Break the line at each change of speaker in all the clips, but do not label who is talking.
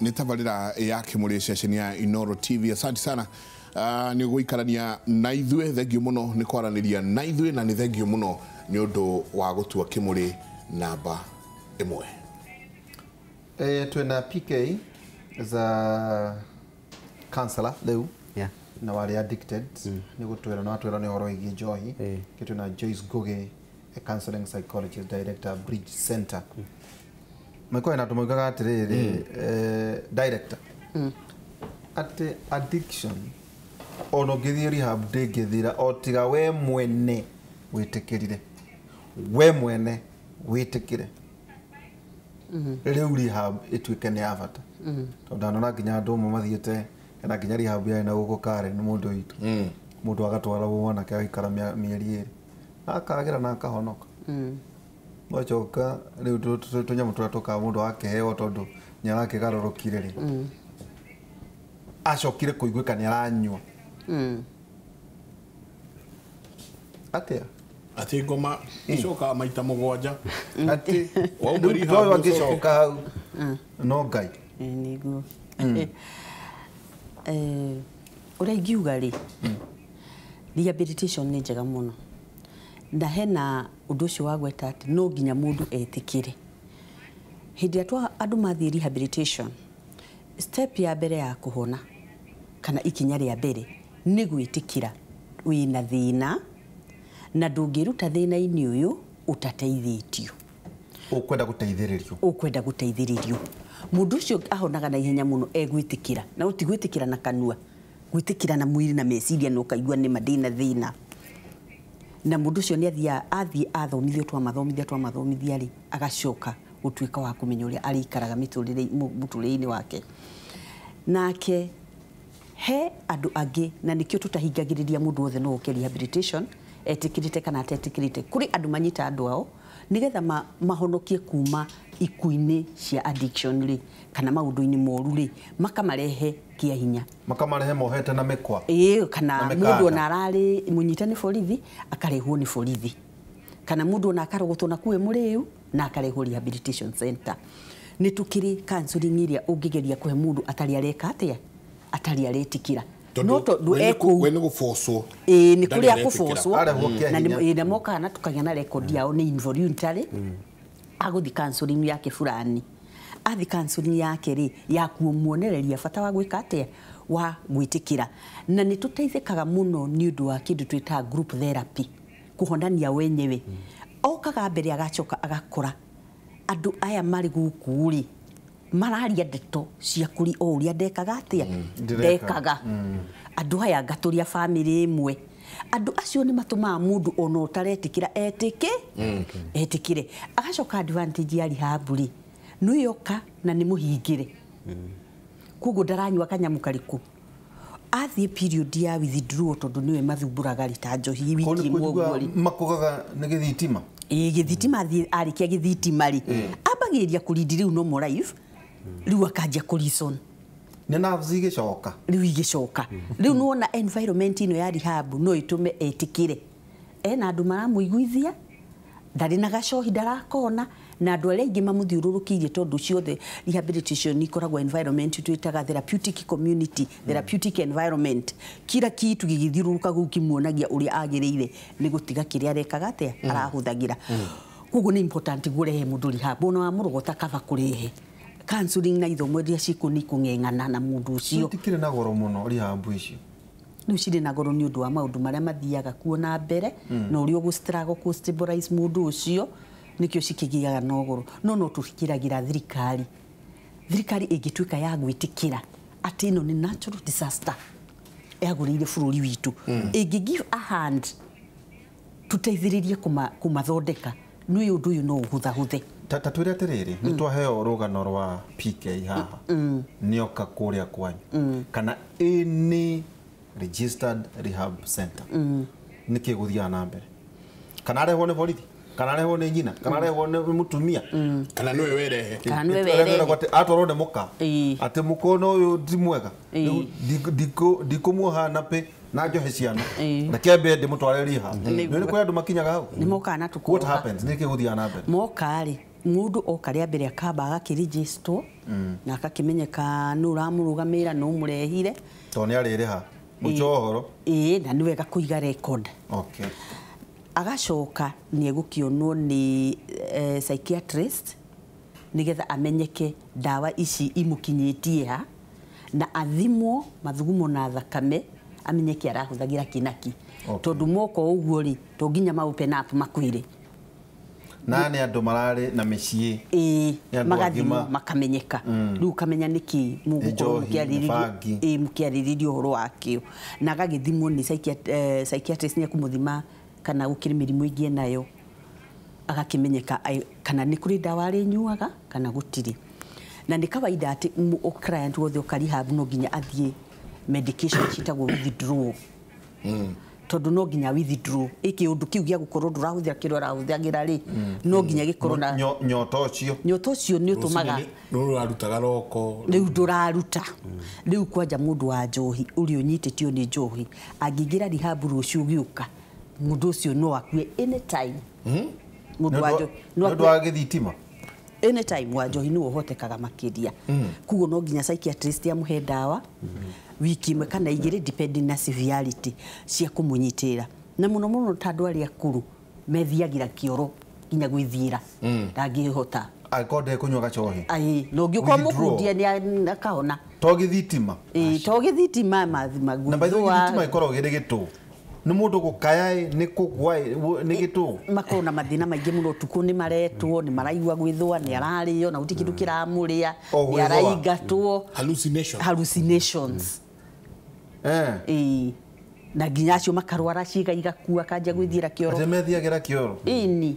Nĩ tabarĩra ya Kĩmũrĩ, ceceni ya Inoro TV. Asante sana nĩ gũikarania na ithuĩ. Thengio mũno nĩ kwaranĩria na ithuĩ, na nĩ thengio mũno nĩ ũndũ wa gũtua Kĩmũrĩ namba 1.
Twĩna PK as a counselor rĩu na warĩ addicted, nĩ gũtwĩra na watwĩra nĩ ũhoro wĩgiĩ njohi. Twĩna Joyce Ngugi, a counseling psychologist, director, Bridge Center. Maikoe na tũmoigaga atĩrĩrĩ, director, atĩ addiction ona ũngĩthiĩ rehab ndĩngĩthira o tiga we mwene wĩtĩkĩrire, we mwene wĩtĩkĩre rĩu rehab ĩtuĩke nĩ ya bata, tondũ ndanona nginya andũ amwe mathiĩte kana nginya rehab yarĩ na gũkũ Karen, nĩ mũndũ witũ, mũndũ agatwaragwo mwanake agaikara mĩeri 2 akagĩra na akahonoka. Wacoka rĩu tũnyamũ tũrĩa tũkaga mũndũ akĩheo tondũ nĩ arakĩgarũrũkire rĩ, acokire kũiguĩka nĩ aranyua atĩa.
Atĩ ngoma icokaga maita 7.
Atĩ
Wauma
rĩu
rehab
toyũ
ũcoke.
Angĩcoka hau no Ngai.
Nĩguo. Ũrĩa ingiuga rĩ, rehabilitation nĩ njega mũno, na hena ũndũ ũcio wa gweta atĩ no nginya mũndũ etĩkĩre. Hĩndĩ ĩrĩa andũ mathiĩ rehabilitation, step ya mbere ya kũhona kana ikinya rĩa mbere nĩ gwĩtĩkĩra wĩna thĩna na ndũngĩruta thĩna-inĩ ũyũ ũtateithĩtio.
Ũkwenda gũteithĩrĩrio.
Ũkwenda gũteithĩrĩrio. Mũndũ ũcio ahonaga na ihenya mũno egwĩtĩkĩra, na ti gwĩtĩkĩra na kanua, gwĩtĩkĩra na mwĩrĩ na meciria, na ũkaigua nĩma ndĩna thĩna. Na mũndũ ũcio nĩ athiaga, athiĩ athomithio, twamathomithia rĩ, agacoka gũtuĩka wa kũmenya ũrĩa arĩikaraga mũtũrĩre-inĩ wake. Nake he andũ angĩ, na nĩkĩo tũtahingagĩrĩria mũndũ wothe no oke rehabilitation etĩkĩrĩte kana atetĩkĩrĩte. Kũrĩ andũ manyita andũ ao nĩgetha mahonokie kuma ikuũ-inĩ cia addiction rĩ, kana maũndũ-inĩ moru rĩ, makamarehe kĩa hinya.
Makamarehe mohete na mĩkwa.
Ĩĩ, kana
Na mĩkanda.
Mũndũ ona ararĩ mũnyite nĩ borithi, akarehwo nĩ borithi. Kana mũndũ ona akarogotwo na kuwe mũrĩu na akarehwo rehabilitation center. Nĩ tũkĩrĩ counseling ĩrĩa ũngĩgeria kũhe mũndũ atarĩ areka atĩa, atarĩ aretikĩra. No tondũ ekũu
we nĩ gũbocwo.
Ĩĩ, nĩ
Ndarĩ
kũrĩa
aretĩkĩra.
kũbocwo.
Arehwo kĩa
Na
hinya.
na mokaga na tũkagĩa na record yao nĩ involuntary. Agũthiĩ counseling yake fulani. Athiĩ counseling yake rĩ, ya kũmuonereria bata wa gwĩka atĩa, wa gwĩtĩkĩra. Na nĩ tũteithĩkaga mũno nĩ ũndũ wa kĩndũ twĩtaga group therapy, kũhonania wenyewe. Okaga mbere agacoka agakora andũ aya marĩ gũkũ rĩ, mararia ndeto cia kũrĩ o ũrĩa ndekaga atĩa,
Ndĩreka.
ndekaga. Andũ aya ngatũria bamĩrĩ ĩmwe. Andũ acio nĩ matũmaga mũndũ ona ũtaretĩkĩra etĩke, etĩkĩre. Agacoka advantage ya rehab rĩ, nĩ yoka na nĩ mũhingĩre. Koguo ndaranyua kanyamũ karĩkũ. Athiĩ period ya withdrawal tondũ nĩwe mathumbũraga rĩ, ta njohi
Kũu
wiki
nĩ
ĩmwe
kũigua
ũguo rĩ.
Makũgaga nĩ gĩthitima.
Ĩĩ, gĩthitima athiĩ arĩkia gĩthitima rĩ, ambagĩrĩria kũrindi rĩu normal life, rĩu akanjia kũreason.
Nĩ nerves igĩcoka.
Rĩu igĩcoka. Rĩu nĩwona environment ĩno ya rehab no ĩtũme etĩkĩre. Ena andũ maramũiguithia, ndarĩ na gacohi ndarakona, na andũ arĩa aingĩ mamũthiũrũrũkĩirie tondũ ciothe rehabilitation ikoragwo environment twĩtaga therapeutic community, therapeutic environment. Kila kitu gĩgĩthiũrũrũka kũu kĩmuonagia ũrĩa agĩrĩire nĩ gũtiga kĩrĩa arekaga atĩa, arahũthagĩra. Koguo nĩ important kũrehe mũndũ rehab, ona wamũrogota kaba kũrehe counseling na ithomo iria ciĩkuo nĩ ikũng'eng'ana na mũndũ ũcio.
Itikĩrĩ na goro mũno rehab icio.
Rĩu cirĩ na goro nĩ ũndũ wa maũndũ marĩa mathiaga kuo na mbere, na ũrĩa ũgũ struggle kũ stabilize mũndũ ũcio, nĩkĩo cikĩgĩaga na goro. No no tũkĩragĩra thirikari. Thirikari ĩngĩtuĩka ya gwĩtĩkĩra atĩ ĩno nĩ natural disaster yagũrĩire bũrũri witũ, ĩngĩ give a hand tũteithĩrĩrie kũmathondeka, nĩ ũndũ ũyũ no ũhũthahũthe.
Ta twĩre atĩrĩrĩ, nĩ twaheo rũgano rwa PK haha, nĩoka kũrĩa kwanyu kana any registered rehab center, nĩkĩ gũthiaga na mbere? Kana arehwo nĩ borithi, kana arehwo nĩ nyina, kana arehwo nĩ mũtumia,
kana nĩwe werehe.
Kana nĩwe werehe.
Atwarwo nĩ mũka, atĩ mũkona ũyũ ti mwega. Rĩu ndikũmuoha na pĩ na njohe ciana, reke mbe ndĩmũtware rehab. Nĩ kũrĩ andũ makinyaga hau.
Nĩ mokaga na
What
tũkoka.
happens? Nĩkĩ gũthiaga na mbere?
Moka rĩ, Mundu oka rĩa mbere akamba agakĩrĩgĩstwo na akakĩmenyeka nũ ũramũrũgamĩrĩra nũ ũmũrehire
tondũ nĩ arĩrĩha mũico wa ũhoro.
Ĩĩ, na nĩ wega kũiga record.
Okay.
Agacoka nĩ egũkĩonwo nĩ psychiatrist nĩgetha amenyeke ndawa ici imũkinyĩtie ha na athimwo mathugumo na thakame amenyeke arahũthagĩra kĩ na kĩ.
Okay.
Tondũ moka ũguo rĩ, to nginya ma open up makwĩre.
Na nĩ andũ mararĩ na mĩciĩ.
Ĩĩ,
Nĩ andũ
magathimwo
agima.
makamenyeka. Rĩu ũkamenya nĩkĩ mũgũkorwo
njohi, nĩ
mũkĩarĩrĩria
bangi.
Ĩĩ, mũkĩarĩrĩria ũhoro wakĩo. Na agagĩthimwo nĩ psychiatrist nĩ ekũmũthima kana gũkĩrĩ mĩrimũ ĩngĩ enayo. Agakĩmenyeka kana nĩ kũrĩ ndawa arĩnyuaga kana gũtirĩ. Na nĩ kawaida atĩ client wothe ũka rehab no nginya athiĩ medication ciĩtagwo withdrawal. Tondũ no nginya withdraw ĩkĩ ũndũ kĩu gĩa gũkorwo ndũrahũthĩra kĩrĩa ũrahũthagĩra rĩ, no nginya gĩkorwo na
Nyota ũcio.
Nyota ũcio nĩ ũtũmaga
Rũrũ rũrarutaga roko.
Rĩu ndũraruta. Rĩu kwanja mũndũ wa njohi ũrĩa ũnyitĩtio nĩ njohi angĩingĩra rehab rũciũ gĩũka, mũndũ ũcio no akue anytime. Mũndũ wa njohi no
Nĩ ũndũ
akue
wa gĩthitima.
Anytime. Wa njohi nĩwe ũhotekaga makĩria. Koguo no nginya psychiatrist amũhe ndawa wiki ĩmwe kana igĩrĩ depending na severity cia kũmũnyitĩrĩra. Na mũno mũno ta andũ arĩa akũrũ methiagĩra kĩoro nginya gwĩthiĩra ndangĩhota.
Angĩkorwo ndekũnyua gacohi.
Aĩ, na ũngĩkorwo
Withdraw.
mũkundia nĩ akahona.
To gĩthitima.
Ĩĩ, to gĩthitima.
Na by the way, gĩthitima gĩkoragwo gĩrĩ gĩtũ. Nĩ mũndũ gũkaya ĩ, nĩ kũgwa ĩ, nĩ gĩtũ.
Makorwo na mathĩna maingĩ mũno. Ũtukũ nĩ maretwo, nĩ maraigua gwĩthũa, nĩ ararĩo na gũtirĩ kĩndũ kĩramũrĩa,
O
nĩ
gwĩthũa.
araingatwo.
Hallucination.
Hallucinations. Ĩĩ, na nginya acio makarwara ciĩga igakua akanjia gwĩthiĩra kĩoro.
Atĩ methiagĩra kĩoro.
Ĩni,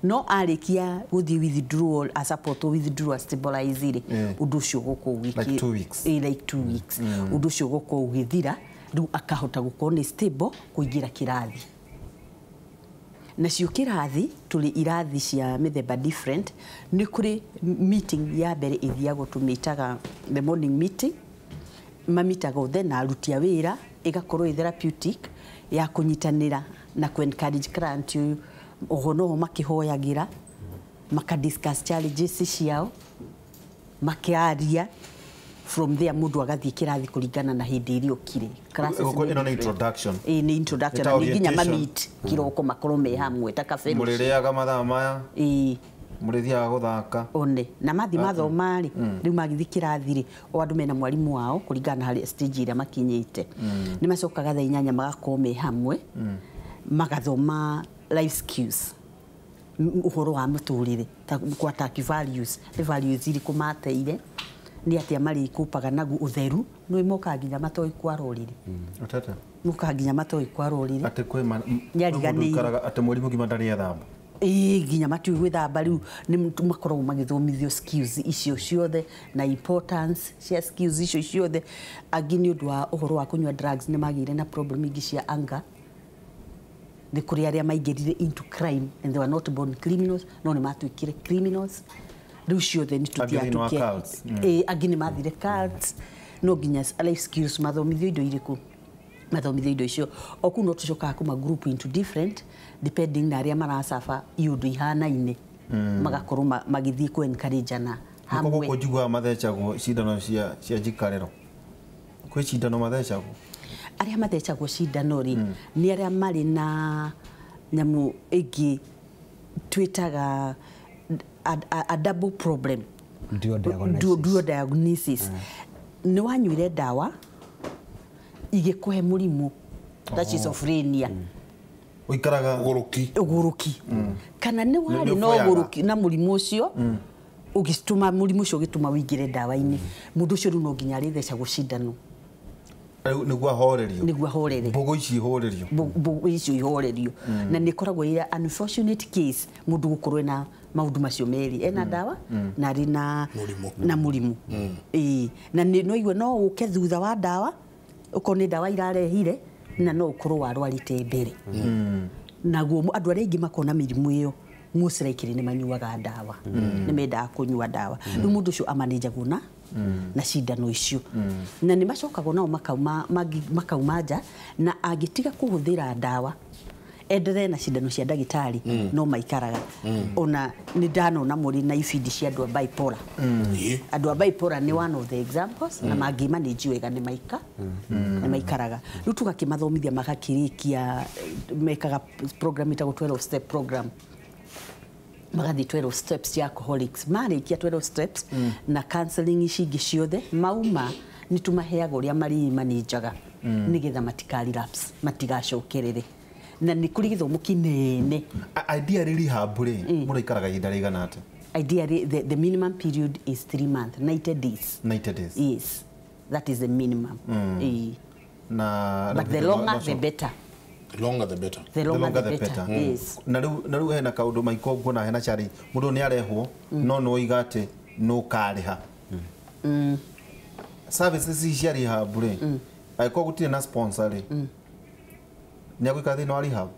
no arĩkia gũthiĩ withdrawal, a support withdrawal stabilize rĩ, ũndũ ũcio ũgũkorwo
Like 2 weeks.
Ĩĩ, like 2 weeks ũndũ ũcio ũgũkorwo ũgĩthira. Rĩu akahota gũkorwo nĩ stable kũingĩra kĩrathi. Nacio kĩrathi tũrĩ irathi cia mĩthemba different. Nĩ kũrĩ meeting ya mbere ĩthiagwo tũmĩtaga the morning meeting. Mamitaga othe na aruti a wĩra, ĩgakorwo ĩ therapeutic ya kũnyitanĩra na kũ encourage client ũyũ. Oho noho makĩhoyagĩra, maka discuss challenges ciao, makĩaria. From there mũndũ agathiĩ kĩrathi kũringana na hĩndĩ ĩrĩa ũkire. Classes
Ĩno
nĩ
nĩ
different.
Introduction.
Ĩĩ, nĩ introduction.
Nĩ ta
Na nĩ nginya
orientation.
mamit kĩroko makorwo me hamwe ta ka fellowship.
Mũrĩrĩaga mathaa maya.
Ĩĩ.
Mũrĩthiaga gũthaka.
One na mathi mathoma rĩ, rĩu magĩthiĩ kĩrathi rĩ, o andũ mena mwarimũ wao kũringana na harĩa stage ĩrĩa makinyĩte. Nĩ macokaga thaa 8 magakorwo me hamwe magathoma life skills, ũhoro wa mũtũrĩre ta gwataki values, nĩ values irĩkũ mateire, nĩ atĩa marĩkũpaga naguo ũtheru. Nĩ mokaga nginya matoĩ kwara ũrĩrĩ.
Atete.
Mokaga nginya matoĩ kwara ũrĩrĩ.
Atĩ kwĩ
Nĩariganĩire.
ũikaraga atĩ mweri mũgima ndarĩ ethamba.
Ĩĩ, nginya matiũĩ gwĩthamba. Rĩu nĩ makoragwo magĩthomithio skills icio ciothe na importance cia skills icio ciothe. Angĩ nĩ ũndũ wa ũhoro wa kũnyua drugs nĩ magĩire na problem ingĩ cia anger. Nĩ kũrĩ arĩa maingĩrire into crime and they were not born criminals, no nĩ matuĩkire criminals. Rĩu ciothe nĩ
Angĩ thĩinĩ wa
tũthiaga.
Cults.
Ĩĩ, angĩ nĩ mathire cults. No nginya life skills mathomithio indo irĩkũ, mathomithio indo icio. O kũu no tũcokaga kuma group into different depending na arĩa maracaba iũndũ ihanaine, magakorwo magĩthiĩ kũ encourage-ana
Nĩkuo
hamwe.
gũkũ njiguaga mathecagwo cindano cia njikarĩro. Kwĩ cindano mathecagwo.
Arĩa mathecagwo cindano rĩ, nĩ arĩa marĩ na nyamũ ĩngĩ twĩtaga a double problem.
Dual diagnosis.
Dual diagnosis. Nĩ wanyuire ndawa igĩkũhe mũrimũ ta schizophrenia.
Ũikaraga
Ũgũrũki.
Ũgũrũki, kana nĩ warĩ
Nĩ
na
ũboyaga.
ũgũrũki na mũrimũ ũcio ũgĩtũma, mũrimũ ũcio ũgĩtũma ũingĩre ndawa-inĩ. Mũndũ ũcio rĩu no nginya arĩthecagwo cindano.
Rĩu nĩguo ahorerio.
Nĩguo ahorere.
Mbũgũ ici ihorerio.
Mbũgũ icio ihorerio. Na nĩ ĩkoragwo ĩ unfortunate case mũndũ gũkorwo ena maũndũ macio merĩ, ena ndawa na arĩ na
Mũrimũ.
Na mũrimũ. Ĩĩ, na nĩ no igue no ũke thutha wa ndawa, ũkorwo nĩ ndawa irarehire, na no ũkorwo warwarĩte mbere. Naguo andũ arĩa aingĩ makona mĩrimũ ĩyo most likely nĩ manyuaga ndawa, nĩ mendaga kũnyua ndawa. Rĩu mũndũ ũcio amanĩnjagwo na cindano icio, na nĩ macokagwo nao makauma nja, na angĩtiga kũhũthĩra ndawa Enderee na cindano cia ndagĩtarĩ no maikaraga. Ona nĩ ndanona mũrĩ na ibindi cia andũ a bipolar. Andũ a bipolar nĩ one of the examples na mangĩmanage wega nĩ maika nĩ maikaraga. Rĩu tũgakĩmathomithia magakĩrĩkia mekaga program ĩtagwo 12 step program. Magathiĩ 12 steps cia alcoholics. Marĩkia 12 steps na counseling ici ingĩ ciothe mauma nĩ tũmaheaga ũrĩa marĩmanĩnjaga nĩgetha matika relapse matigacokerere. Na nĩ kũrĩ gĩthomo kĩnene.
Ideally rehab rĩ mũraikaraga ihinda rĩigana atĩa?
Ideally the minimum period is 3 months, 90 days.
90 days.
Yes. That is the minimum.
Na
but the longer the better.
The longer the better.
The longer the better. Yes.
Na rĩu hena kaũndũ maiko nguona hena challenge. Mũndũ nĩ arehwo no no oiga atĩ no karĩha. Services ici cia rehab rĩ angĩkorwo gũtirĩ na sponsor rĩ nĩ agũikara thĩinĩ wa rehab?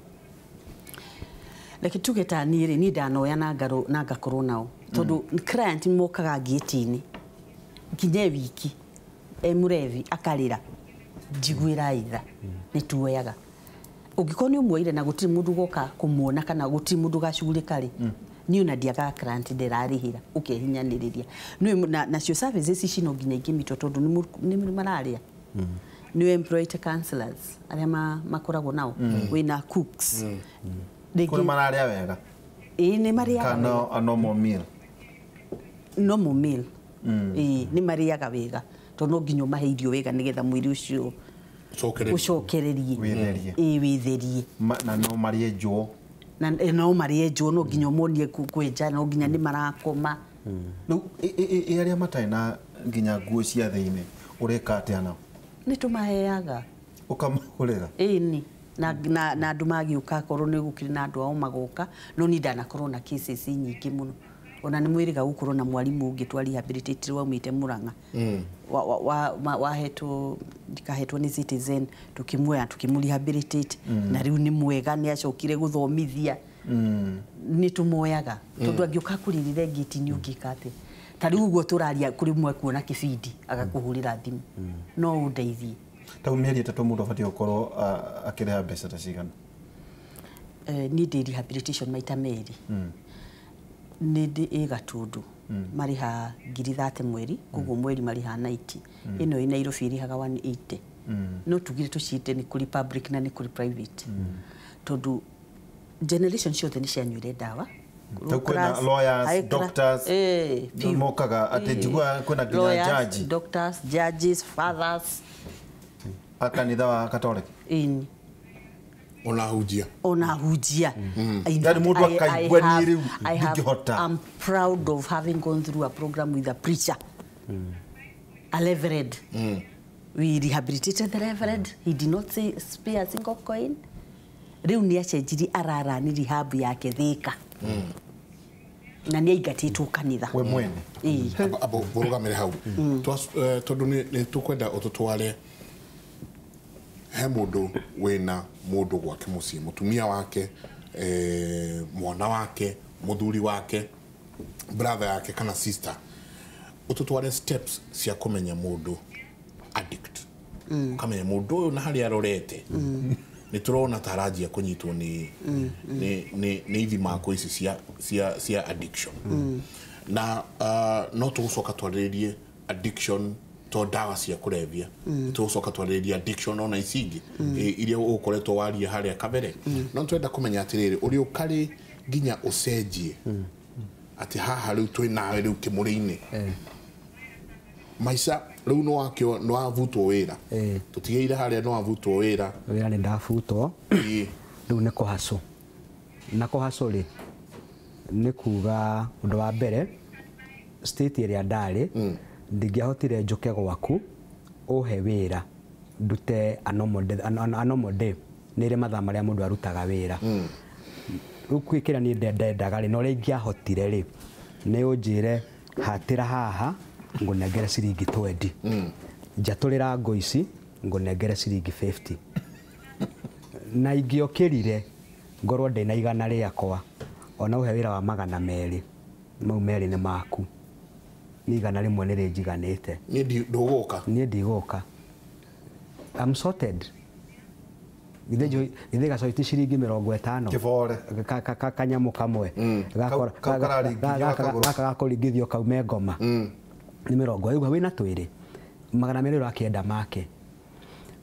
Reke tuge ta niĩ rĩ niĩ ndanoya na ngakorwo nao tondũ client mokaga ngĩti-inĩ nginya wiki e mũrevi akarĩra njiguĩra itha nĩ tuoyaga. Ũngĩkorwo nĩ ũmuoire na gũtirĩ mũndũ ũgoka kũmuona kana gũtirĩ mũndũ ũgacugurĩka rĩ niĩ ona ndiagaga client ndĩrarĩhĩra ũkehinyanĩrĩria. Nacio services ici no nginya ingĩmitwo tondũ nĩ mararĩa. Nĩ employed counselors arĩa makoragwo nao wĩna cooks.
Kũrĩ mararĩa wega?
Ĩĩ nĩ marĩaga
wega. Kana normal meal?
Normal meal. Ĩĩ nĩ marĩaga wega tondũ no nginya ũmahe irio wega nĩgetha mwĩrĩ ũcio ũcokererie. Ĩĩ wĩtherie.
Na no marĩe njũo.
Na no marĩe njũo no nginya ũmonie kwenja no nginya nĩ marakoma.
Rĩu ĩ arĩa matarĩ na nginya nguo cia thĩinĩ ũreka atĩa nao?
Nĩ tũmaheaga.
Ũkamagũrĩra?
Ĩĩ na andũ magĩũka akorwo nĩ gũkĩrĩ na andũ ao magoka no niĩ ndanakorwo na cases nyingĩ mũno. Ona nĩ mwĩrĩga gũkorwo na mwarimũ ũngĩ twa rehabilitate waumĩte Murang'a. Wahetwo ndikahetwo nĩ Citizen tũkĩmuoya tũkĩmũ rehabilitate na rĩu nĩ mwega nĩ acokire gũthomithia. Nĩ tũmoyaga tondũ angĩũka kũrĩrĩre ngĩti-inĩ ũngĩka atĩa? Ta rĩu ũguo tũraria kũrĩ mwe kuona kĩbindi agakũhũrĩra thimũ no ũndeithie.
Ta mĩeri 3 mũndũ abatiĩ gũkorwo akĩrĩha mbeca ta cigana?
Niĩ ndĩ rehabilitation maita merĩ. Nĩ ndĩ ĩ Gatundu marĩha 30,000 mweri koguo mweri marĩha 90. Ĩno ĩ Nairobi ĩrĩhaga 180. No tugire tũciĩte nĩ kũrĩ public na nĩ kũrĩ private. Tondũ generation ciothe nĩ cianyuire ndawa.
Kwĩna lawyers, doctors, mokaga atĩ njiguaga kwĩna nginya judge.
Doctors, judges, fathers.
A kanitha wa Katoliki?
Ĩni.
Ona hunjia.
Ona hunjia.
Yaani mũndũ akaigua niĩ rĩu ndingĩhota.
I'm proud of having gone through a program with a preacher. A reverend. We rehabilitated the reverend. He did not say spare a single coin. Rĩu nĩ acenjirie ararani rehab yake Thika. Na nĩ aingatĩtwo kanitha.
We mwene?
Ĩĩ.
Abo ũrũgamĩre hau. Tondũ nĩ tũkwenda ũtũtware he mũndũ wĩna mũndũ gwake mũciĩ, mũtumia wake, mwana wake, mũthuri wake, brother yake kana sister. Ũtũtware steps cia kũmenya mũndũ addict. Ũkamenya mũndũ ũyũ na harĩa arorete. Nĩ tũrona ta aranjia kũnyitwo nĩ ithimako ici cia addiction. Na no tũgũcoka twarĩrĩrie addiction to ndawa cia kũrebia. Tũgũcoka twarĩrĩrie addiction ona ici ingĩ iria ũkoretwo waria harĩa kabere. No twenda kũmenya atĩrĩrĩ ũrĩa ũkarĩ nginya ũcenjie atĩ haha rĩu twĩ nawe rĩu kĩmũrĩ-inĩ. Maica rĩu nĩ wavutwo wĩra. Tũtigĩire harĩa nĩ wavutwo wĩra.
Wĩra nĩ ndabutwo. Rĩu nĩ kũhacwo. Na kũhacwo rĩ nĩ kuga ũndũ wa mbere state ĩrĩa ndarĩ ndingĩahotire njũke gwaku ũhe wĩra ndute a normal day nĩ ĩrĩ mathaa marĩa mũndũ arutaga wĩra. Rĩu kwĩkĩra niĩ ndendaga rĩ na ũrĩa ingĩahotire rĩ nĩ ũnjĩre hatĩra haha ngũnengere ciringi 20. Njatũrĩra ngũ ici ngũnengere ciringi 50. Na ingĩokĩrire ngorwo ndĩna 100 rĩakwa ona ũhe wĩra wa 200 mau merĩ nĩ maku. Nĩ 100 nĩ rĩnjiganĩte.
Niĩ ndũgũka.
Niĩ ndigũka. I'm sorted. Githĩ gacohi ti ciringi 50.
Kĩbore.
Kanyamũ kamwe. Gaka gakũringithio kaume ngoma. Nĩ 20. Rĩu wĩna twĩrĩ. 200 ũrakĩenda make.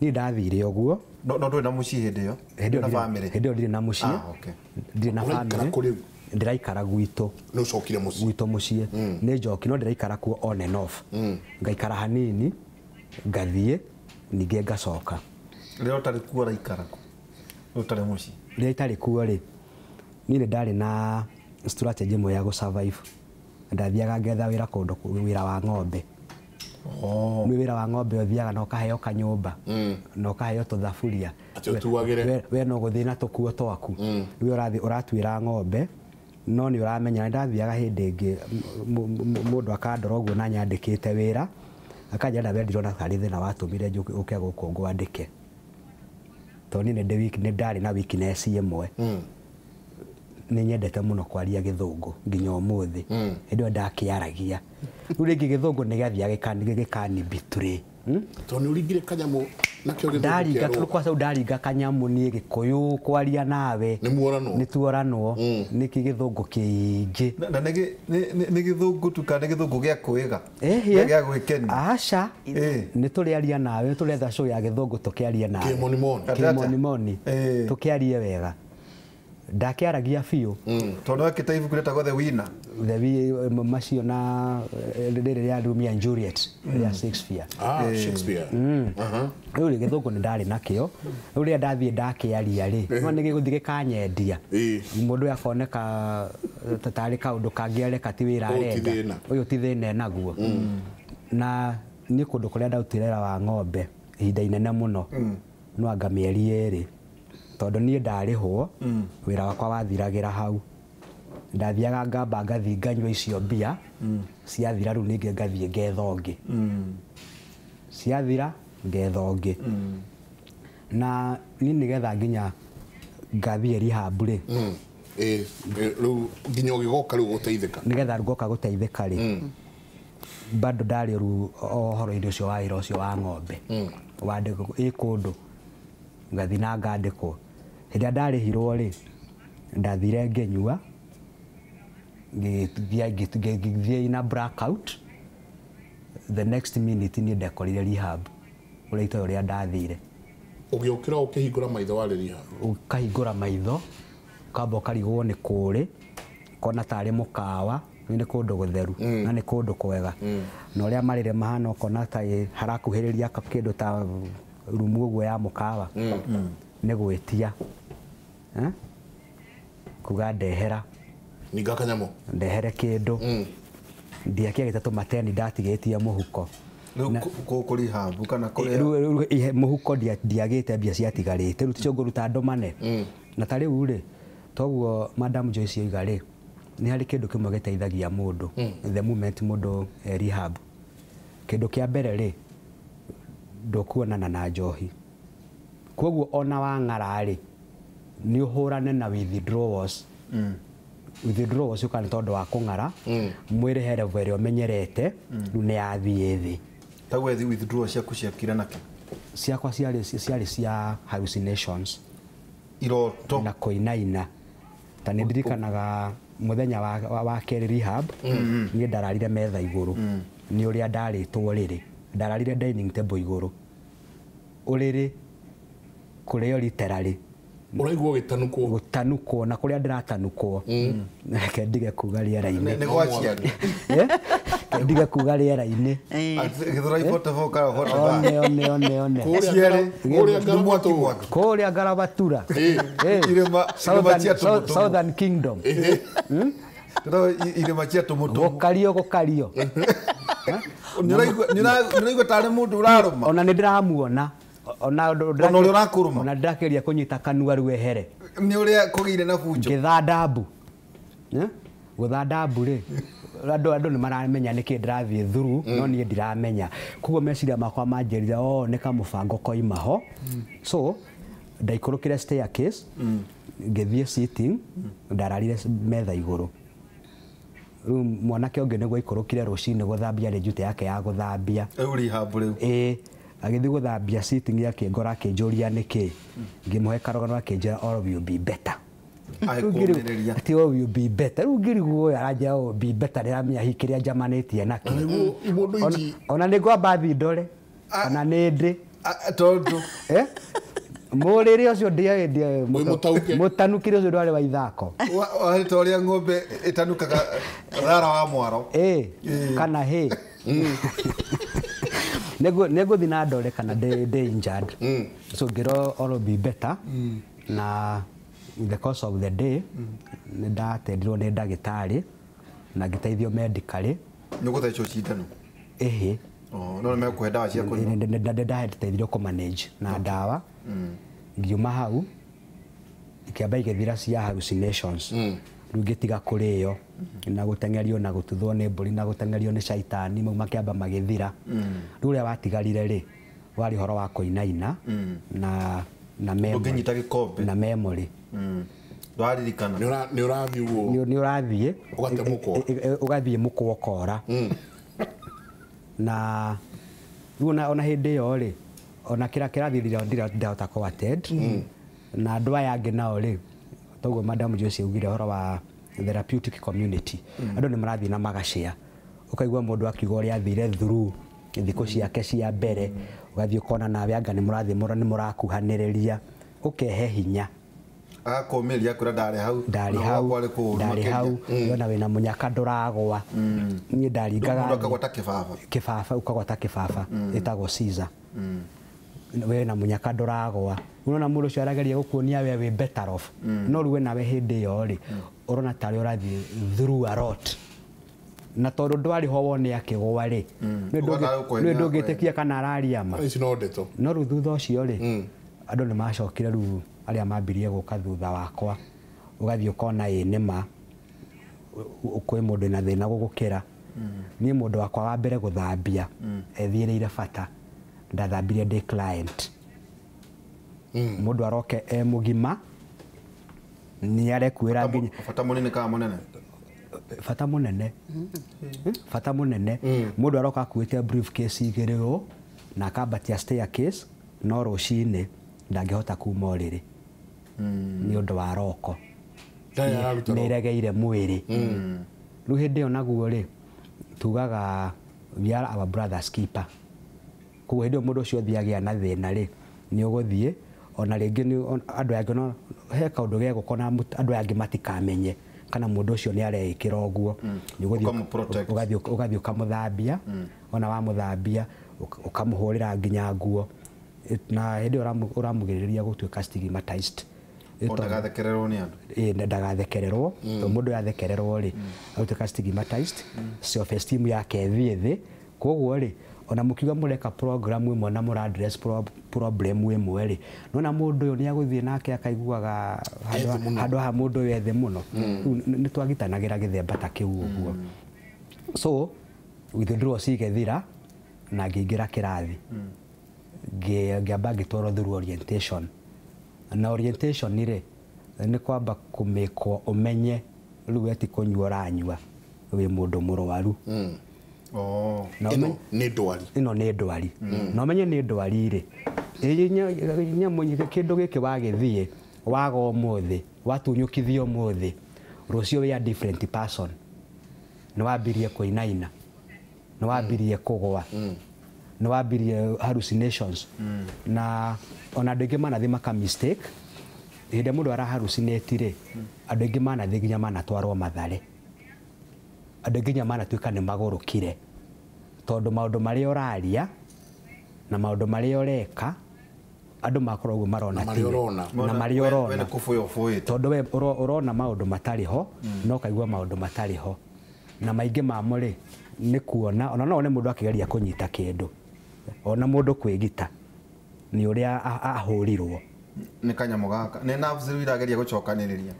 Niĩ ndathire ũguo.
No ndũrĩ na mũciĩ hĩndĩ ĩyo?
Hĩndĩ ĩyo ndirĩ na mũciĩ. Ndirĩ na family. Ndĩraikara gwitũ.
Nĩ ũcokire mũciĩ?
Gwitũ mũciĩ. Nĩ njoki no ndĩraikara kuo on and off. Ngaikara hanini, ngathiĩ, ningĩ ngacoka.
Rĩrĩa ũtarĩ kuo ũraikara kũ? Ũtarĩ mũciĩ?
Rĩrĩa itarĩ kuo rĩ, niĩ nĩ ndarĩ na strategy ĩmwe ya gũ survive. Ndathiaga ngetha wĩra kũndũ, wĩra wa ng'ombe. Nĩ wĩra wa ng'ombe ũthiaga na ũkaheo kanyũmba, na ũkaheo tũthaburia. We no gũthiĩ na tũkuo twaku. We ũrathiĩ ũratuĩra ng'ombe, no nĩ ũramenya. Ndathiaga hĩndĩ ĩngĩ mũndũ akandora ũguo na nyandĩkĩte wĩra, akanjĩra we ndirona tarĩ thĩna watũmire ũke gũkũ ngwandĩke. Tondũ niĩ nĩ ndarĩ na weakness ĩmwe. Nĩ nyendete mũno kwaria gĩthũngũ nginya ũmũthĩ. Hĩndĩ ĩyo ndakĩaragia. Rĩu rĩngĩ gĩthũngũ nĩ gĩathiaga gĩkani betray.
Tondũ nĩ ũringire kanyamũ nakĩo gĩthũngũ kĩarũga.
Kwaca ndaringa kanyamũ niĩ gĩkũyũ kwaria nawe.
Nĩ muoranwo.
Nĩ tuoranwo. Nĩkĩ gĩthũngũ kĩingĩ.
Na nĩ gĩthũngũ tu kana nĩ gĩthũngũ gĩa kwĩga? Gĩa gwĩkenia.
Aca. Nĩ tũrĩaria nawe, nĩ tũretha show ya gĩthũngũ tũkĩarie nawe.
Kĩmonimoni.
Kĩmonimoni. Tũkĩarie wega. Ndakĩaragia biũ.
Tondũ wekĩte ibuku rĩtagwo The Winner.
The Winner macio na rĩrĩ rĩa Romeo and Juliet rĩa Shakespeare.
Shakespeare.
Rĩu rĩ gĩthũngũ nĩ ndarĩ nakĩo. Rĩu rĩrĩa ndathiĩ ndakĩaria rĩ, no nĩ gĩgũthiĩ gĩkanyendia. Mũndũ ũyũ akoneka tarĩ kaũndũ kangĩ areka ti wĩra arenda. Ũyũ ti thĩna enaguo. Na niĩ kũndũ kũrĩa ndarutire wĩra wa ng'ombe ihinda inene mũno, no anga mĩeri 2. Tondũ niĩ ndarĩhwo, wĩra wakwa wathiragĩra hau. Ndathiaga ngamba ngathiĩ nganyua icio mbia, ciathira rĩu ningĩ ngathiĩ ngetha ũngĩ. Ciathira ngetha ũngĩ. Na niĩ nĩgetha nginya ngathiĩ rehab rĩ.
Rĩu nginya ũgĩgoka rĩu gũteithĩka.
Nĩgetha ngoka gũteithĩka rĩ, bado ndarĩ rĩu ũhoro-inĩ ũcio wa wĩra ũcio wa ng'ombe. Wandĩkwo ĩ kũndũ ngathiĩ na ngandĩkwo. Hĩndĩ ĩrĩa ndarĩhirwo rĩ, ndathire ngĩnyua, ngĩthiĩ na blackout. The next minute niĩ ndekorire rehab, ũrĩa itoĩ ũrĩa ndathire.
Ũgĩũkĩra ũkĩhingũra maitho warĩ rehab?
Ũkahingũra maitho, ũkamba ũkarigwo nĩ kũrĩ, ũkona tarĩ mũkawa, nĩ kũndũ gũtheru, na nĩ kũndũ kwega. Na ũrĩa marĩrĩ mahana ũkona ta harakuhĩrĩria kĩndũ ta rumu ũguo ya mũkawa. Nĩ gwĩtia. Kuga ndehera.
Ninga kanyamũ.
Ndehere kĩndũ. Ndiakĩagĩte tũmateni ndatigĩtie mũhuko.
Rĩu kũ rehab kana kũrĩa?
Mũhuko ndiagĩte mbia ciatigarĩte. Rĩu ticio ngũruta ndũmane. Na ta rĩu rĩ, toguo Madam Joyce oiga rĩ, nĩ harĩ kĩndũ kĩmwe gĩteithagia mũndũ the moment mũndũ rehab. Kĩndũ kĩa mbere rĩ, ndũkuonana na njohi. Koguo ona wang'ara rĩ, nĩ ũhũrane na withdrawals. Withdrawals ũkaga nĩ tondũ wa kũng'ara, mwĩrĩ he level ĩrĩa ũmenyerete, rĩu nĩ yathiĩ thĩ.
Ta we withdrawals ciaku ciakire nakĩ?
Ciakwa ciarĩ cia hallucinations.
Iroto.
Na kũinaina. Ta nĩ ndirikanaga mũthenya wa kerĩ rehab, niĩ ndararire metha igũrũ. Nĩ ũrĩa ndarĩtwo rĩrĩ. Ndararire dining table igũrũ. Ũrĩrĩ kũrĩo literally.
Ũraigua ũgĩtanukwo?
Gũtanukwo na kũrĩa ndĩratanukwo. Reke ndige kuga rĩera-inĩ.
Nĩ gwa ciana.
Reke ndige kuga rĩera-inĩ.
Gĩthũrai 44 kana 45.
One, one, one.
Kũrĩa Ngarabatura.
Kũrĩa Ngarabatura.
Irĩma cia tũmũtũmũ.
Southern Kingdom.
Irĩma cia tũmũtũmũ.
Gũkario, gũkario.
Nĩũraigua tarĩ mũndũ ũrarũma?
Ona nĩ ndĩramuona. Ona
ũrĩa ũrakũrũma?
Ona ndĩrageria kũnyita kanua rĩu ehere.
Nĩ ũrĩa kũgĩire na bunjo.
Ngĩthanda mbu. Gũthanda mbu rĩ, andũ nĩ maramenya nĩkĩ ndĩrathiĩ through, no niĩ ndiramenya. Koguo meciria makwa manjĩrire, oh, nĩ kamũbango koima ho. So, ndaikũrũkire staircase, ngĩthiĩ sitting, ndararire metha igũrũ. Rĩu mwanake ũngĩ nĩguo aikũrũkire rũcinĩ gũthambia rĩ njute yake ya gũthambia.
Rĩu rehab rĩu.
Ĩĩ. Agĩthiĩ gũthambia sitting akĩngora akĩnjũria nĩkĩ. Ngĩmũhe karũgano akĩnjĩra all will be better. Ati all will be better. Rĩu ngĩrigwo ũyũ aranjĩra all will be better ndĩramenya hihi kĩrĩa njamanĩtie nakĩo. Ona nĩ ngwamba thiĩ ndore kana nĩ ndĩ.
Tondũ
Mũrĩre ũcio mũtanukĩre ũcio ndwarĩ wa ithako.
Warĩ ta ũrĩa ng'ombe ĩtanukaga thara wa mwaro.
Kana hĩ. Nĩngũthiĩ na ndore kana ndĩ injured. So ngĩrwo all will be better. Na in the course of the day nĩ ndatendirwo nĩ ndagĩtarĩ na ngĩteithio medically.
Nĩ ũgũthecwo cindano?
Ĩhĩ.
No nĩ mekũhe ndawa cia kũnyua?
Nĩ ndĩrateithirio kũ manage na ndawa. Ngiuma hau ikĩamba igĩthira cia hallucinations. Rĩu ngĩtiga kũrĩo na gũteng'erio na gũtuthwo nĩ mbũri na gũteng'erio nĩ caitani mau makĩamba magĩthira. Rĩu ũrĩa watigarire rĩ warĩ ũhoro wa kũinaina na memory.
Ũngĩnyita gĩkombe.
Na memory.
Ndwaririkana.
Nĩ ũrathiĩ ũguo.
Nĩ ũrathiĩ.
Ũgate mũkwa.
Ũgathiĩ mũkwa ũkora. Na rĩu ona hĩndĩ ĩyo rĩ ona kĩrĩa kĩrathiĩ ndirahota kũ attend. Na andũ aya angĩ nao rĩ toguo Madam Joyce augire ũhoro wa therapeutic community. Andũ nĩ marathiĩ na magacĩa. Ũkaigua mũndũ akiuga ũrĩa athire through thikũ ciake cia mbere. Ũgathiĩ ũkona nawe anga nĩ mũrathiĩ nĩ mũrakuhanĩrĩria. Ũkehe hinya.
Agakũmĩria akwĩra ndarĩ hau.
Ndarĩ hau. Ndarĩ hau. Wona wĩna mũnyaka ndũragwa. Niĩ ndaringaga.
Mũndũ akagwa ta kĩbaba.
Kĩbaba ũkagwa ta kĩbaba. Ĩtagwo Caesar. We na mũnyaka ndũragwa. Ũrona mũndũ ũcio arageria gũkuonia we wĩ better off. No rĩu we nawe hĩndĩ ĩyo rĩ ũrona tarĩ ũrathiĩ through a lot. Na tondũ ndwarĩ ho wone akĩgwa rĩ nĩ ndũngĩtĩkia kana araria ma.
Ici no ndeto.
No rĩu thutha ũcio rĩ andũ nĩ macokire rĩu arĩa mambirie gũka thutha wakwa. Ũgathiĩ ũkona ĩ nĩ ma kwĩ mũndũ na thĩna gũgũkĩra. Niĩ mũndũ wakwa wa mbere gũthambia ethiĩrĩire bata. Ndathambirie ndĩ client. Mũndũ aroke e mũgima nĩ arekuĩra nginya
bata mũnene kana mũnene?
Bata mũnene. Bata mũnene. Mũndũ aroka akuĩte briefcase igĩrĩ ũũ na akambatia staircase no rũcinĩ ndangĩhota kuma ũrĩrĩ nĩ ũndũ wa roko. Nĩ ĩregeire mwĩrĩ. Rĩu hĩndĩ ĩyo naguo rĩ tugaga we are our brother's keeper. Koguo hĩndĩ ĩyo mũndũ ũcio athiagĩa na thĩna rĩ nĩ ũgũthiĩ ona rĩngĩ andũ angĩ no he kaũndũ gegũkona andũ angĩ matikamenye kana mũndũ ũcio nĩ areĩkĩra ũguo. Ũgathiĩ ũkamũthambia ona wamũthambia ũkamũhũrĩra nginya nguo na hĩndĩ ĩyo ũramũgirĩrĩria gũtuĩka stigmatized.
Ndagathekererwo nĩ andũ.
Ndagathekererwo. Tondũ mũndũ athekererwo rĩ agũtuĩka stigmatized, self esteem yake ĩthiĩ thĩ. Koguo rĩ ona mũkiuga mũreka program ĩmwe na mũra address problem ĩmwe rĩ nona mũndũ ũyũ nĩ agũthiĩ nake akaiguaga handũ ha mũndũ ũyũ ethe mũno. Rĩu nĩ twagitanagĩra gĩthemba ta kĩu ũguo. So withdrawal cigethira na ngĩingĩra kĩrathi. Ngĩamba ngĩtwarwo through orientation. Na orientation rĩ nĩ kwamba kũmĩkwo ũmenye rĩu we ti kũnyua ũranyua wĩ mũndũ mũrwaru.
Ĩno nĩ ndwari.
Ĩno nĩ ndwari. Na ũmenye nĩ ndwari rĩ nyamũ kĩndũ gĩkĩ wagĩthiĩ waga ũmũthĩ watunyũkithio ũmũthĩ rũciũ wĩ a different person. Nĩ wambirie kũinaina, nĩ wambirie kũgwa, nĩ wambirie hallucinations. Na ona andũ aingĩ manathiĩ maka mistake hĩndĩ ĩrĩa mũndũ ara hallucinate rĩ andũ aingĩ manathiĩ nginya manatwarwo Mathare. Andũ aingĩ nginya manatuĩka nĩ magũrũkire tondũ maũndũ marĩa ũraria na maũndũ marĩa ũreka andũ makorwo ũguo marona tiwe na marĩa ũrona tondũ we ũrona maũndũ matarĩ ho na ũkaigua maũndũ matarĩ ho na maingĩ mamo rĩ nĩ kuona ona no one mũndũ akĩgeria kũnyita kĩndũ ona mũndũ kwĩgita nĩ ũrĩa ahũrirwo
nĩ kanyamũ gaka nĩ nerves rĩu irageria gũcokanĩrĩria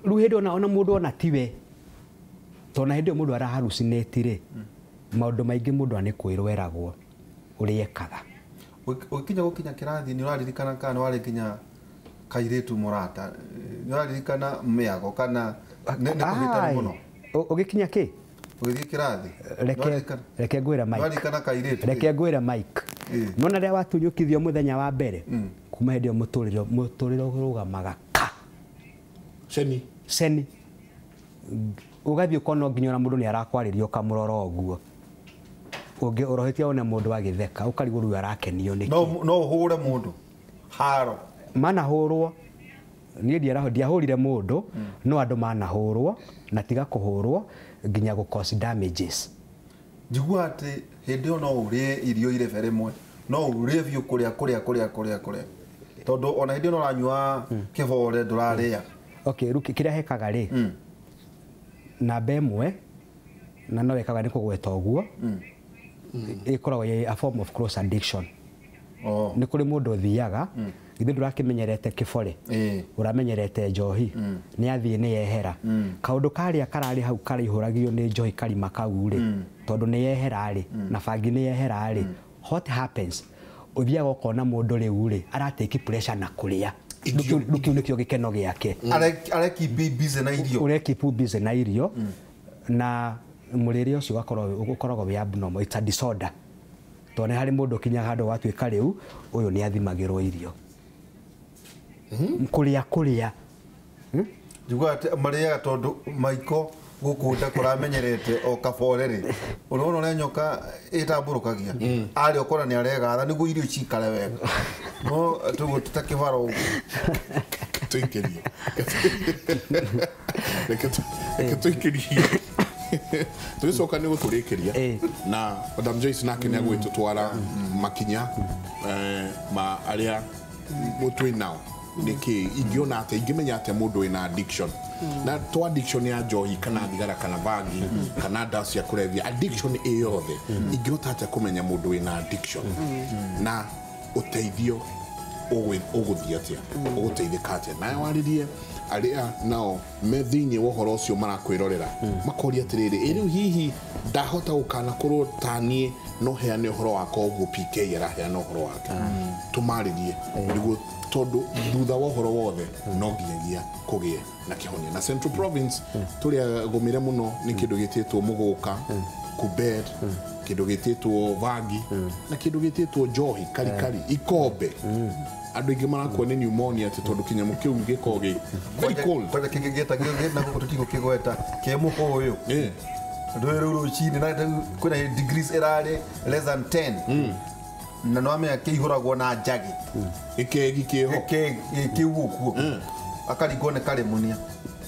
rĩu hĩndĩ ona mũndũ ona tiwe tondũ na hĩndĩ ĩyo mũndũ ara hallucinate rĩ maũndũ maingĩ mũndũ nĩ kwĩrwo eragwo ũrĩa ekaga.
Ũgĩkinya gũkinya kĩrathi nĩ ũraririkana kana nĩ warĩ nginya kairĩtu mũrata nĩ ũraririkana mĩago kana nĩ kũhĩtana mũno
ũgĩkinya kĩ
ũgĩthiĩ kĩrathi
reke ngwĩre Mike
ũraririkana kairĩtu
reke ngwĩre Mike Nona rĩrĩa watunyũkithio mũthenya wa mbere kuma hĩndĩ ĩyo mũtũrĩre ũrũgamaga ka
ceni
ceni ũgathiĩ ũkona nginya ona mũndũ nĩ arakwarĩria ũkamũrora ũguo ũngĩ ũrohetie one mũndũ agĩtheka ũkarigwo rĩu arakenio nĩkĩ.
No ũhũre mũndũ haro
manahũrwo niĩ ndiahũrire mũndũ no andũ manahũrwo na tiga kũhũrwo nginya gũ cause damages.
Njigua atĩ hĩndĩ ĩyo no ũrĩe irio irebe rĩmwe no ũrĩe biũ kũrĩa kũrĩa kũrĩa kũrĩa kũrĩa tondũ ona hĩndĩ ĩyo no ũranyua kĩbore ndũrarĩa.
Okay, rĩu kĩrĩa hekaga rĩ namba ĩmwe na no wekaga nĩ kũgweta ũguo ĩkoragwo ĩ a form of cross addiction. Nĩ kũrĩ mũndũ ũthiaga githĩ ndũrakĩmenyerete kĩbore ũramenyerete njohi nĩ athiĩ nĩ yehera kaũndũ karĩa kararĩ hau karaihũragio nĩ njohi karima kau rĩ tondũ nĩ yehera rĩ na bangi nĩ yehera rĩ what happens ũthiaga ũkona mũndũ rĩu rĩ aratake pressure na kũrĩa rĩu kĩu nĩkĩo gĩkeno gĩake
arekeep busy na irio
ũrekeep busy na irio na mũrĩre ũcio ũkoragwo wĩ abnormal, it's a disorder tondũ nĩ harĩ mũndũ ũkinyaga handũ watuĩka rĩu ũyũ nĩ athimagĩrwo irio kũrĩa kũrĩa
njiguaga atĩ marĩaga tondũ maiko gũkũ nda kũramenyerete o kabore rĩ ũrona ũrĩa nyoka ĩtambũrũkagia arĩa ũkora nĩ aregatha nĩguo irio cikare wega no tũguo ta kĩbaro ũguo
tũikĩrie reke tũikĩrie tũgĩcoka nĩ gũtũrĩkĩria na Madam Joyce nake nĩ agwĩtũtwara makinya ma arĩa twĩ nao nĩkĩ ingĩona atĩa ingĩmenya atĩa mũndũ wĩna addiction na to addiction ya njohi kana thigara kana bangi kana ndawa cia kũrebia addiction ĩ yothe ingĩhota atĩa kũmenya mũndũ wĩna addiction na ũteithio ũgũthiĩ atĩa ũgũteithĩka atĩa nawe warĩrie arĩa nao me thĩinĩ wa ũhoro ũcio marakwĩrorera makoria atĩrĩrĩ ĩ rĩu hihi ndahota gũkana korwo ta niĩ no heane ũhoro wakwa ũguo PK araheana ũhoro wake tũmarĩrie nĩguo tondũ thutha wa ũhoro wothe no nginyagia kũgĩe na kĩhonia na Central Province tũrĩa gũmĩre mũno nĩ kĩndũ gĩtĩtwo mũgũka kubed kĩndũ gĩtĩtwo vangi na kĩndũ gĩtĩtwo njohi karikari ikombe andũ aingĩ marakua nĩ pneumonia atĩ tondũ kĩnyamũ kĩu gĩkoragwo gĩ very cold
kwanja kĩngĩ gĩtagio na gũkũ tũtigũkĩgweta kĩ mũkũyũ rũĩ rũu rũcinĩ na kwĩna degrees ĩrarĩ less than 10 na no amenya kĩihũragwo na njagi
gĩkegi kĩho
kĩu ũguo akaringwo nĩ karĩmunia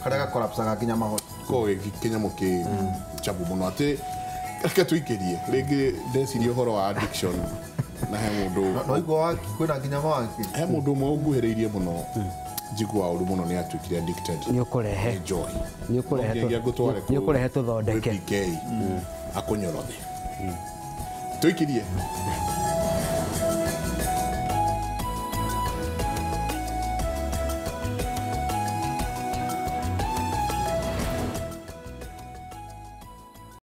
karĩa gakorapsaga nginya mahũri
koragwo gĩ kĩnyamũ kĩ chabu mũno atĩ reke tũikĩrie rĩngĩ ndeciria ũhoro wa addiction na he mũndũ
no igua waki kwĩna nginya mawaki
he mũndũ ũmwe ũnguhĩrĩirie mũno njiguaga ũru mũno nĩ atuĩkire addicted
nĩ ũkũrehe
nĩ njohi
nĩ ũkũrehe tũthondeke
PK akũnyorothe tũikĩrie.